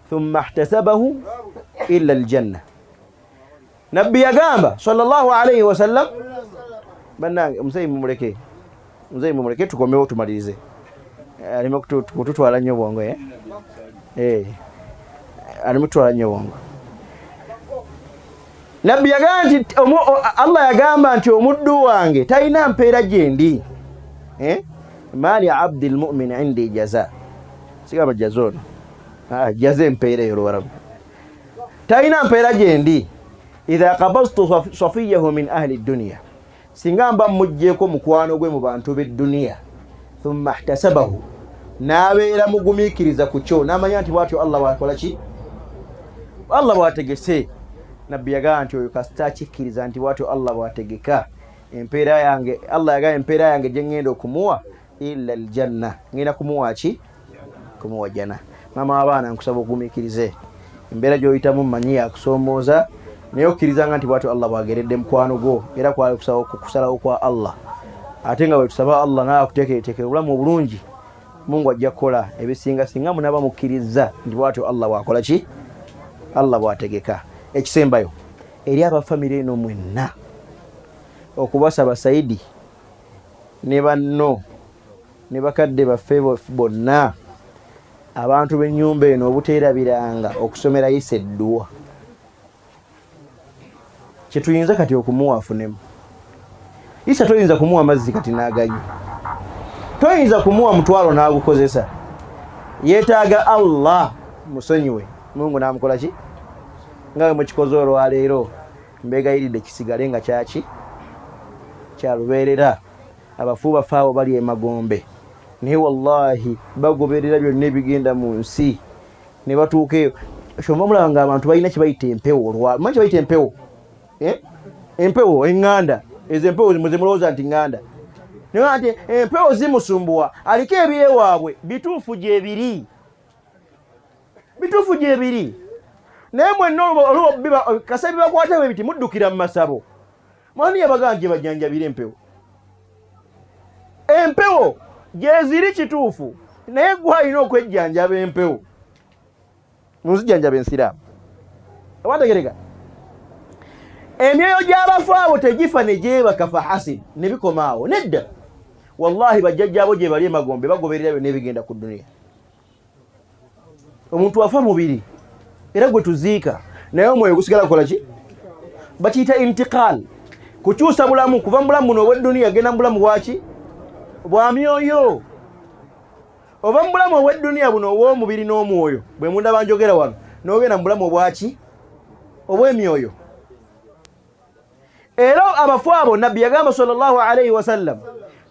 thumma ihtasabahu illa aljanna. Nabbi yagamba sallallahu alaihi wasallam, bannange muzeeyi mumuleke, muzeeyi mumuleke tukomewo tumalirize, aleme kututwala nnyo bwongo, eh? Eh, aleme kututwala nnyo bwongo. Nabbi yagamba nti Allah yagamba nti omuddu wange talina mpeera gyendi, eh? Mali abdi lmumin indi jaza, sigamba jaza ono, jaza empeera eyo luwarabu, talina mpeera gyendi. Idha qabadtu safiyahu min ahli dunya, singa mba muggyeko mukwano gwe mu bantu b'edduniya, thumma ihtasabahu, n'abeera mugumiikiriza ku kyo, n'amanya nti bwatyo Allah bwakola ki, Allah bwategese. Nabbi yagamba nti oyo kasita akikkiriza nti bwatyo Allah bwategeka, empeera yange, Allah yagamba empeera yange gye ŋŋenda okumuwa illa aljanna, ŋŋenda kumuwa ki? Kumuwa jana. Maama w'abaana nkusaba ogumiikirize embeera gy'oyitamu, mmanyi yakusoomooza, naye okkirizanga nti bwatyo Allah bwageredde mukwano gwo, era kwali kusalawo kwa Allah, ate nga bwe tusaba Allah nawe akuteekereteekere obulamu obulungi, Mungu ajja kukola ebisinga singa munaba mukkirizza nti bwatyo Allah bwakola ki, Allah bwategeka. Ekisembayo eri abafamire eno mwenna, okubasaba Saidi ne banno ne bakadde baffe bonna, abantu b'ennyumba eno, obuteerabiranga okusomera Isa edduwa. Kyetuyinza kati okumuwa afunemu Isa, toyinza kumuwa mazzi kati n'aganywa, toyinza kumuwa mutwalo n'agukozesa, yeetaaga Allah musonyiwe, Mungu n'amukola ki, nga bwe mukikoze olwaleero. Mbeegayiridde kisigale nga kyaki kyalubeerera. Abafu bafe abo bali emagombe, naye wallahi bagoberera byonna ebigenda mu nsi ne batuuka eyo. Kyova mulaba nga abantu balina kyebayita empewo, olwamanyi kyebayita empewo, eh? Empewo eŋŋanda, ezo empewo muzimulowooza nti ŋŋanda, naye nti empewo zimusumbuwa, aliko ebyewaabwe bituufu gyebiri, bituufu gyebiri, naye mwenna kasa bibakwata bwe biti muddukira mu masabo. Mwani yabagamba gye bajjanjabira empewo? Empewo gyeziri kituufu, naye gwe alina okwejjanjaba empewo muzijjanjaba ensiraamu. Obategereka emyoyo gy'abafu abo tegifa ne gyebaka fahasib ne bikoma awo, nedda. Wallahi bajjajjaabo gye bali emagombe bagoberera byonna ebigenda ku duniya. Omuntu afa mubiri era gwe tuziika, naye omwoyo gusigala kukola ki? Bakiyita intiqal, kukyusa bulamu kuva mu bulamu buno obw'edduniya genda mu bulamu bwaki? Bwa myoyo. Ova mu bulamu obw'edduniya buno obw'omubiri n'omwoyo bwe mundaba njogera wano, n'ogenda mu bulamu obwaki? Obw'emyoyo. Era abafu abo Nabbi yagamba sallallahu alaihi wasallam,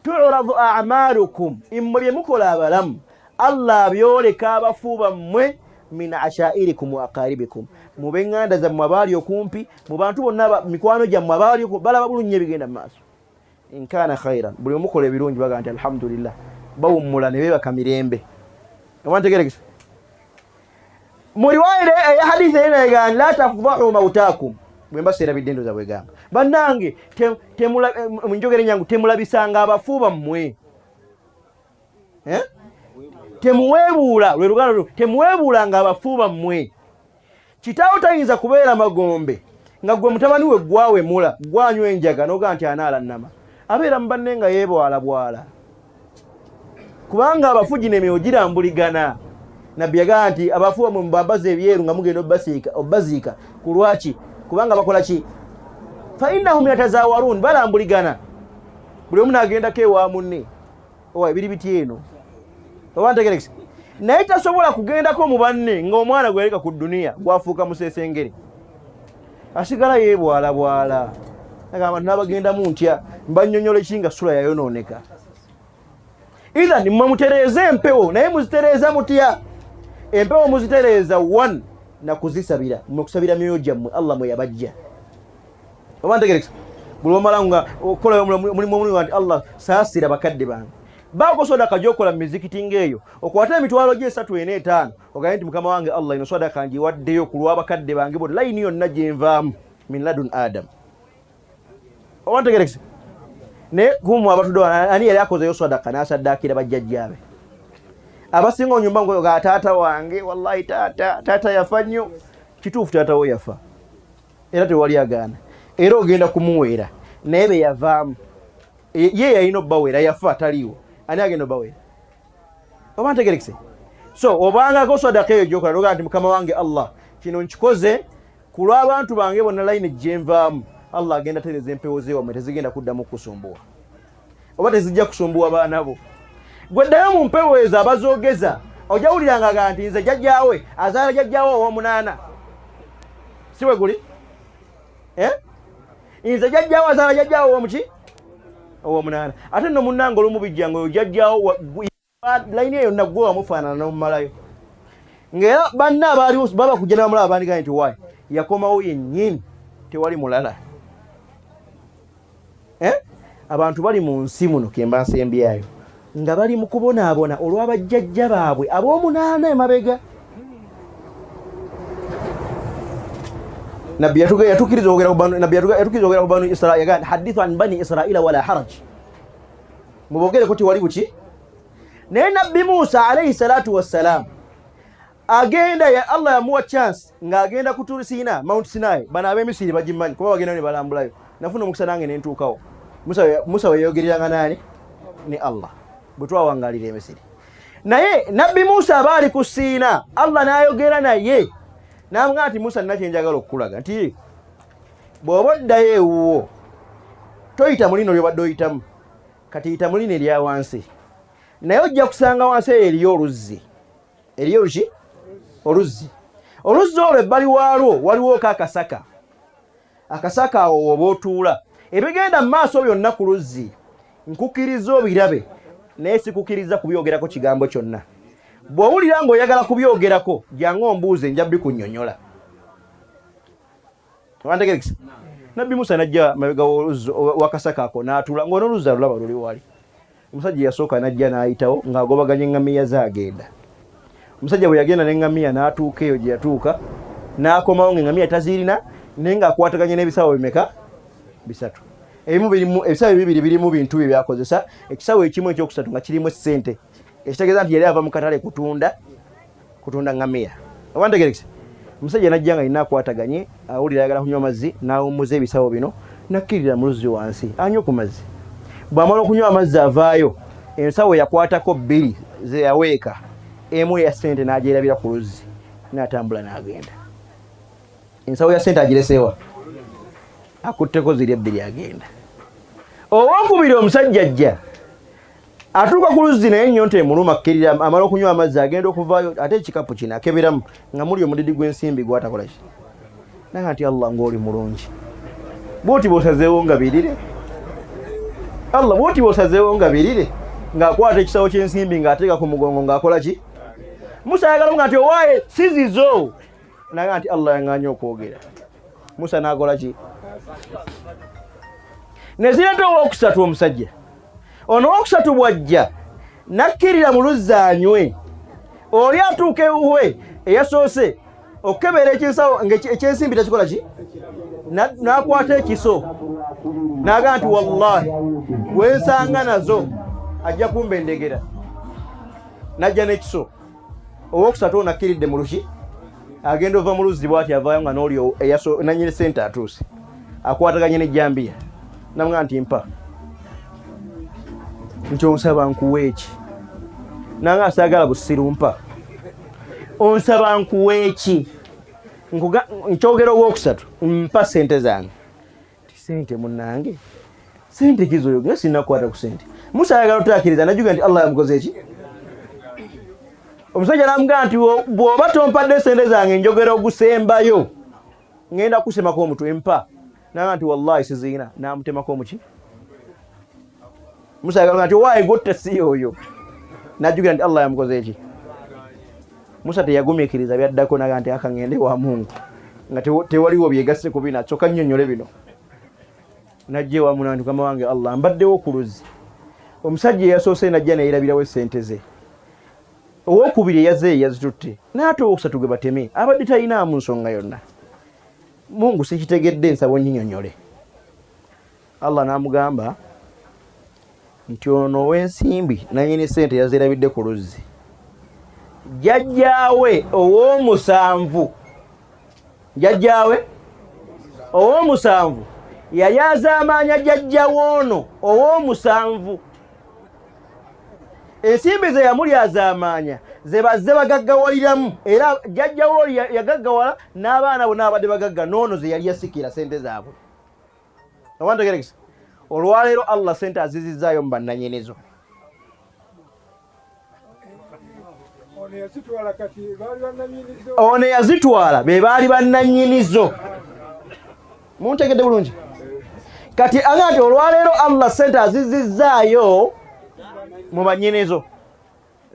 turadu amalukum, immwe bye mukola abalamu Allah abyoleka abafu bammwe, min ashairikum wa aqaribikum, mu b'eŋŋanda zammwe abaali okumpi, mu bantu bonna mikwano gyammwe abaali balaba bulungi ebigenda mu maaso. Inkaana khairan, buli omukola ebirungi baga nti alhamdulillah, bawummula ne beebaka mirembe. Oba ntegerekesa mu riwaya eya hadithi eri egamba la tafdahu mautakum, bwe mba seerabidde endoza bwegamba, bannange munjogera enyangu, temulabisanga abafu bammwe, eh? Temuweebuula, lwe luganda, temuweebuulanga abafu bammwe. Kitaawo tayinza kubeera magombe nga gwe mutabani we gwawemula, gwanywa enjaga n'ogaa nti anaalannama, abeera mu banne nga yeebwalabwala, kubanga abafu gino emyoyo girambuligana. Nabbi yagamba nti abafu bamwe mubambaze ebyeru nga mugenda obbaziika. Ku lwaki? Kubanga bakola ki? Fa innahum yatazawarun, balambuligana, buli omu n'agendako ewa munne, owa ebiri biti eno, oba ntegerekesa. Naye tasobola kugendako mu banne ng'omwana gwe yaleka ku duniya gwafuuka musesengere, asigala yeebwalabwala, agamba nti n'abagendamu ntya, mbanyonyola ki nga sula yayonooneka. Ithan mmwe mutereeze empewo, naye muzitereeza mutya empewo? Muzitereeza one nakuzisabira, mmwe kusabira myoyo gyammwe Allah mwe yabajja. Oba ntegerekesa, buli omala nga okukolayo omulimu omulungi nti Allah saasira bakadde bange, baako sodaka gyokola mu mizikiti ng'eyo, okwate emitwalo gyo 3, 4, 5, ogambe nti mukama wange Allah, ino sodaka ngiwaddeyo ku lw'abakadde bange bonna, layini yonna gyenvaamu min ladun Adam. Oba ntegerekesa, naye kumu abatudde ani yali akozeyo sodaka n'asaddaakira bajjajjaabe? Abasinga onyumba nga taata wange, wallahi taata, taata yafa nnyo. Kituufu, taata wo yafa. Era tewali agaana, era ogenda kumuweera, naye be yavaamu ye yalina obbawera, yafa ataliiwo, ani agenda obbawera? Oba ntegerekise? So obangako sadaka eyo gyokola nogaa nti mukama wange Allah, kino nkikoze ku lw'abantu bange bonna, layini gyenvaamu. Allah agenda tereza empewo zewamwe, tezigenda kuddamu kukusumbuwa oba tezijja kusumbuwa baana bo. Gwe ddayo mu mpewo ezo abazoogeza, ojja wuliranga ga nti nze jjajjaawe azaala jjajjaawe ow'omunaana, si bwe guli? Eh? Nze jjajjaawe azaala jjajjaawe ow'omuki ow'omunaana. Ate nno munnange olumu bijja nga oyo jjajjaawo layini eyo yonna gwe wamufaanana n'omumalayo, ng'era banna abaaliwo baba kujja ne bamulaba bandigaye nti waayi yakomawo yennyini, tewali mulala. Eh? Abantu bali mu nsi muno kemba nsembyayo nga bali mu kubonaabona olw'abajjajja baabwe ab'omunaana emabega. Nabbi yatukiriza okwogera ku banu Israila, yagamba hadithu an bani Israila wala haraj, mubogereko tewali buki. Naye Nabbi Musa alaihi salatu wassalam agenda ya Allah yamuwa chance ng'agenda ku Turi Sina, Mount Sinai. Bano ab'Emisiri bagimanyi kuba bagenda ne balambulayo. Nafuna omukisa nange ne ntuukawo. Musa weyogereranga nani ne Allah bwe twawangalira Emisiri. Naye Nabbi Musa aba ali ku Siina, Allah n'ayogera naye n'amugamba nti Musa, nina kye njagala okukulaga, nti bw'oba oddayo ewuwo toyita mulino ly'obadde oyitamu, kati yita mulino erya wansi, naye ojja kusanga wansi eyo eriyo oluzzi. Eriyo oluki? Oluzzi. Oluzzi olwo ebbali waalwo waliwoko akasaka. Akasaka awo woba otuula, ebigenda mu maaso byonna ku luzzi nkukkiriza obirabe, naye sikukkiriza kubyogerako kigambo kyonna. Bw'owulira ng'oyagala kubyogerako, jangu ombuuze, nja bikunnyonnyola. Wantegerekisa? Nabbi Musa najja mabega wakasaka ako n'atuula, ng'ono oluzzi alulaba luli wali. Omusajja yasooka najja n'ayitawo ng'agobaganya eŋŋamiya ze agenda. Omusajja bwe yagenda n'eŋŋamiya n'atuuka eyo gye yatuuka, n'akomawo ng'eŋŋamiya tazirina, naye ng'akwataganye n'ebisawo bimeka? Bisatu. Ebimu birimu, ebisawo bibiri birimu bintu bye byakozesa, ekisawo ekimu ekyokusatu nga kirimu essente, ekitegeeza nti yali ava mu katale kutunda ŋŋamiya. Oba ntegerekise? Omusajja najja nga alina akwataganye, awulira ayagala kunywa mazzi, n'awummuza ebisawo bino, nakkirira mu luzzi wansi anywe ku mazzi. Bw'amala okunywa amazzi avaayo, ensawo yakwatako bbiri ze yaweeka, emu eya ssente n'agyerabira ku luzzi, n'atambula n'agenda. Ensawo ya ssente agireseewa, akutteko ziri ebbiri, agenda. Owokubiri omusajja ajja atuuka ku luzzi, naye ennyonta emuluma, akkirira, amala okunywa amazzi, agenda okuvaayo, ate ekikapu kino akeberamu nga muli omudidi gw'ensimbi gwatakola ki. Naga nti Allah, ng'oli mulungi, bwoti bw'osazeewo nga birire. Allah, bwoti bw'osazeewo nga birire. Ng'akwata ekisawo ky'ensimbi ng'ateeka ku mugongo ng'akola ki. Musa ayagala nga nti owaaye si zizo, naga nti Allah yaŋŋaanye okwogera. Musa n'akola ki? Nezireeta owokusatu. Omusajja ono owokusatu bw'ajja nakkirira mu luzzi anywe, oli atuuka ewuwe eyasoose okukebera ekinsawo ekyensimbi tekikola ki, n'akwata ekiso n'agamba nti wallahi gwensanga nazo ajja kumba endegera. N'ajja n'ekiso. Owokusatu ono akkiridde mu luki, agenda ova mu luzzi bwati avaayo nga n'oli nanyini sente atuuse, akwataganye n'ejjambiya, namugamba nti mpa. Nti onsaba nkuwa eki? Nanga asaagala busiru, mpa. Onsaba nkuwa eki? Nkyogera owokusatu, mpa sente zange. Ti sente munange, sente kizoyogera, sinakwata ku sente. Musa ayagala otakiriza, najuga nti Allah yamukoze eki. Omusajja namugamba nti bw'oba tompadde sente zange, njogera ogusembayo, ngenda kusemako omutwe, mpa. Naga nti wallahi siziina. Namutemako omuki. Musa ayagala nti owaaye gotta si oyo, najjukira nti Allah yamukoze eki. Musa teyagumiikiriza byaddako, naga nti aka ngende wa Mungu nga tewaliwo byegasse ku bino, kyokka nnyonnyole bino. Najja ewa Mungu nti mukama wange Allah, mbaddewo ku luzzi, omusajja eyasoose najja neyerabirawo essente ze, owokubiri eyaze yazitutte, naate owokusatu gwe bateme abadde talinaamu nsonga yonna. Mungu, sikitegedde, nsaba onnyinyonyole. Allah n'amugamba nti ono ow'ensimbi nanyini sente yazirabidde ku luzzi, jjajjaawe ow'omusanvu, jjajjaawe Ow'omusanvu yali azaamaanya jjajja w'ono ow'omusanvu. Ensimbi ze yamuli azaamaanya ze bazze bagaggawaliramu, era jjajja w'oli yagaggawala n'abaana bonna abadde bagagga n'ono ze yali yasikira sente zaabwe. Oba ntegerekesa? Olwaleero Allah sente azizizzaayo mu bannanyinizo. Ono eyazitwala be baali bannanyinizo. Muntegedde bulungi? Kati aga nti olwaleero Allah sente azizizzaayo mu bannyinizo,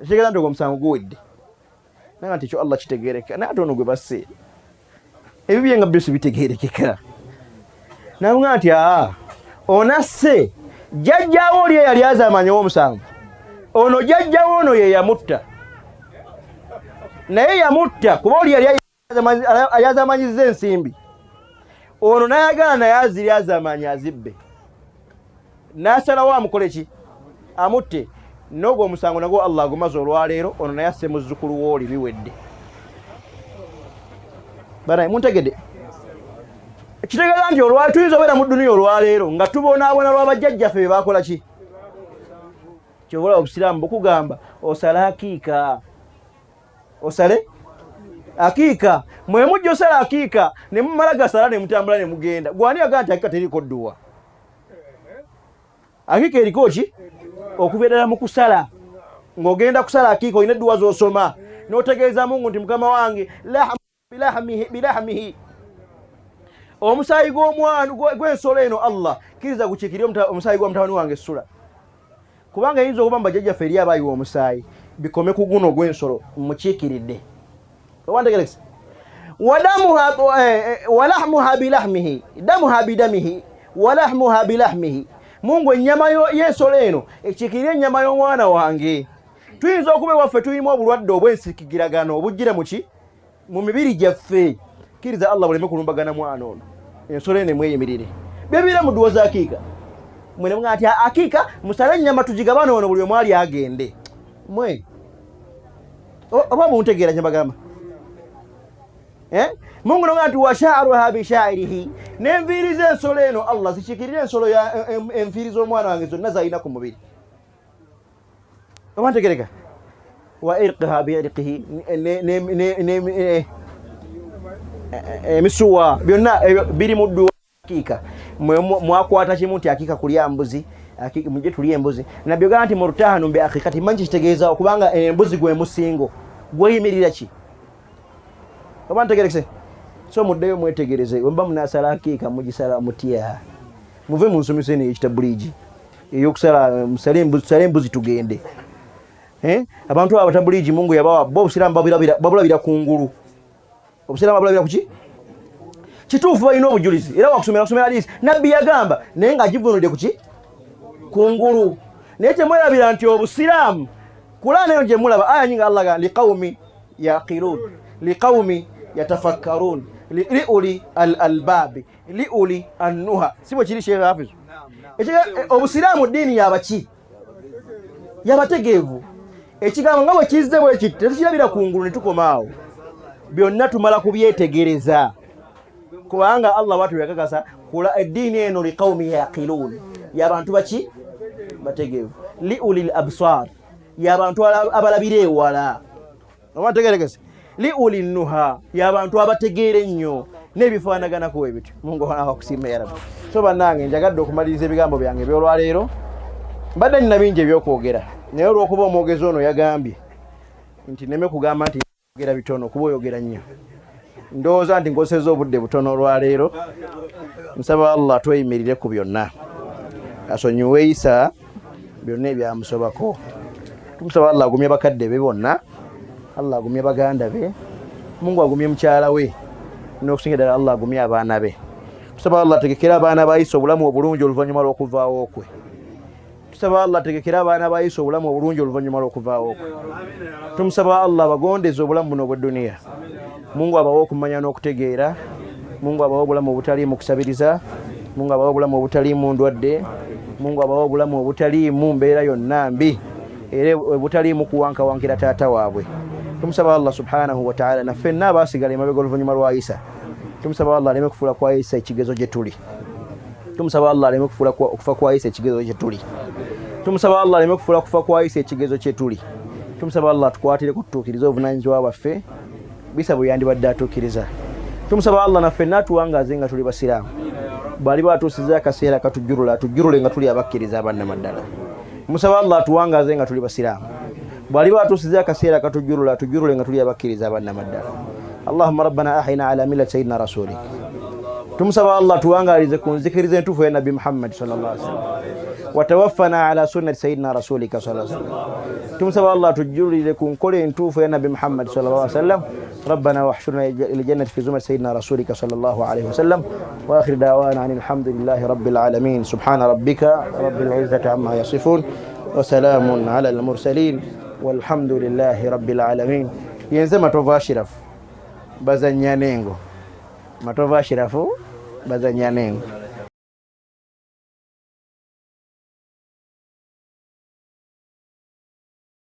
kitegeeza nti ogwo omusango guwedde. Naga nti ekyo Allah kitegeereka, naye ate ono gwe basse ebibye nga byo sibitegeerekeka. Namuga nti aa, onasse jjajjaawo oli eyali azaamanya ow'omusanvu, ono jjajjawo ono ye yamutta, naye yamutta kuba oli yali ayazaamanyizza ensimbi, ono nayagala naye aziri azaamanya azibbe, n'asalawo amukole ki, amutte. N'ogwo omusango nagwo Allah agumaze olwaleero, ono naye asse muzzukulu w'oli, biwedde. Banaye muntegedde? Kitegeeza nti olwa tuyinza obeera mu dduniya olwaleero nga tubonaabona lwa bajjajjaffe be baakola ki. Kyova olaba obusiraamu bukugamba osale akiika, osale akiika. Mwe mujja osala akiika ne mumala gasala ne mutambula ne mugenda. Gwani agamba nti akiika teriiko dduwa? Akiika eriko ki? Okuva ddala mu kusala, ng'ogenda kusala akiika olina edduwa z'osoma n'otegeeza Mungu nti mukama wange bilahmihi, omusaayi gw'omwana gw'ensolo eno Allah kkiriza gukiikirire omusaayi gwa mutabani wange Sula, kubanga eyinza okuba mu bajjajjaffe eri abaayiwa omusaayi, bikome ku guno gw'ensolo mukiikiridde. Oba ntegerekese? Wadamuha walahmuha bilahmihi, damuha bidamihi walahmuha bilahmihi. Mungu, ennyama y'ensolo eno ekiikirire ennyama y'omwana wange. Tuyinza okuba ewaffe tulimu obulwadde obw'ensikigiragano obujjira muki mu mibiri gyaffe, kkiriza Allah buleme kulumbagana mwana ono, ensolo eno emweyimirire. Byebiira mu dduwa za akiika. Mwe ne mugamba nti akiika musale ennyama tugigabane ono buli omu ali agende. Mwe oba muntegeera kye mbagamba? Mungu noga nti washaaruha bishairihi, n'enviiri z'ensolo eno Allah zikiikirire ensolo enviiri z'omwana wange zonna zalina ku mubiri. Oba ntegereka? Wa irqiha biirqihi, emisuwa byonna ebyo biri mu dduwa akiika. Mwe mwakwata kimu nti akiika kulya mbuzi, mujje tulye embuzi. Nabbi ogamba nti murtahanu bi aqiqati, manyi kitegeeza okubanga embuzi gwe musingo gweyimirira ki. Oba ntegerekese? So muddeyo mwetegereze, bwe muba munaasala akiika mugisala mutya? Muve mu nsomesa eno ey'ekitabuliigi ey'okusala musale embuzi, tusale embuzi tugende. Abantu abo abatabuliigi Mungu yabawa bo obusiraamu babulabira kungulu. Obusiraamu babulabira kuki? Kituufu balina obujulizi era wakusomera kusomera hadiisi Nabbi yagamba, naye ng'agivunudde kuki? Kungulu. Naye temwerabira nti obusiraamu Kulaani eyo gye mulaba aya nyingi Allah agamba liqaumi yaqilun, liqaumi yatafakkarun, liuli al albabi, liuli annuha. Si bwe kiri Sheikh Hafiz? Obusiraamu ddiini yabaki? Yabategeevu. Ekigambo nga bwe kizze bwe kiti tetukirabira kungulu ne tukoma awo, byonna tumala kubyetegereza, kubanga Allah bwatyo yakakasa kula eddiini eno liqaumi yaqilun, yabantu baki? Bategeevu. Liuli absar, yabantu abalabira ewala. Oba ntegerekese? Liuli nuha, yabantu abategeera ennyo n'ebifaanaganako ebityo. Mungu awakusiima ya Rabbi. So bannange, njagadde okumaliriza ebigambo byange eby'olwaleero. Mbadde nina bingi ebyokwogera, naye olw'okuba omwogezi ono yagambye nti neme kugamba nti oyogera bitono kuba oyogera nnyo, ndowooza nti nkozesezza obudde butono olwaleero. Nsaba Allah tweyimirire ku byonna, asonyiwe Isa byonna ebyamusobako. Tumusaba Allah agumye bakadde be bonna, Allah agumye baganda be, Mungu agumye mukyala we, n'okusinga ddala Allah agumye abaana be. Tusaba Allah ategekere abaana ba Isa obulamu obulungi oluvannyuma lw'okuvaawo kwe. Tusaba Allah ategekere abaana ba Isa obulamu obulungi oluvannyuma lw'okuvaawo kwe. Tumusaba Allah abagondeze obulamu buno obw'edduniya. Mungu abawe okumanya n'okutegeera. Mungu abawe obulamu obutaliimu kusabiriza. Mungu abawe obulamu obutaliimu ndwadde. Mungu abawe obulamu obutaliimu mbeera yonna mbi, era obutaliimu kuwankawankira taata waabwe. Tumusaba Allah subhanahu wa ta'ala na ffenna abaasigala emabega oluvannyuma lwa Isa. Tumusaba Allah aleme kufuula kwa Isa ekigezo gye tuli. Tumusaba Allah aleme kufuula okufa kwa Isa ekigezo gye tuli. Tumusaba Allah aleme kufuula kufa kwa Isa ekigezo kye tuli. Tumusaba Allah atukwatireko tutuukirize obuvunaanyizibwa bwaffe bisa bwe yandibadde atuukiriza. Tumusaba Allah naffe natuwangaaze nga tuli basiraamu. Bw'aliba atuusiza akaseera katujjulula, atujjulule nga tuli abakkiriza abannamaddala. Musaba Allah atuwangaaze nga tuli basiraamu. Bw'aliba atuusiza akaseera katujjulula, atujjulule nga tuli abakkiriza abannamaddala. Allahumma rabbana ahina ala millati sayyidina rasulik. Tumusaba Allah tuwangaalize ku nzikiriza entuufu ya Nabbi Muhammad sallallahu alaihi wasallam. Watawaffana ala sunnati sayyidina rasulika sallallahu alaihi wasallam. Tumusaba Allah tujjulire ku nkola entuufu ya Nabbi Muhammad sallallahu alaihi wasallam. Rabbana wahshurna ila jannati fi zumrati sayyidina rasulika sallallahu alaihi wasallam. Wa akhir da'wana anil hamdulillahi rabbil alamin. Subhana rabbika rabbil izzati amma yasifun wa salamun ala al mursalin walhamdulillahi rabbil alamin. Yenze Matovu Ashiraf bazannya n'engo. Matovu Ashirafu bazannya n'engo.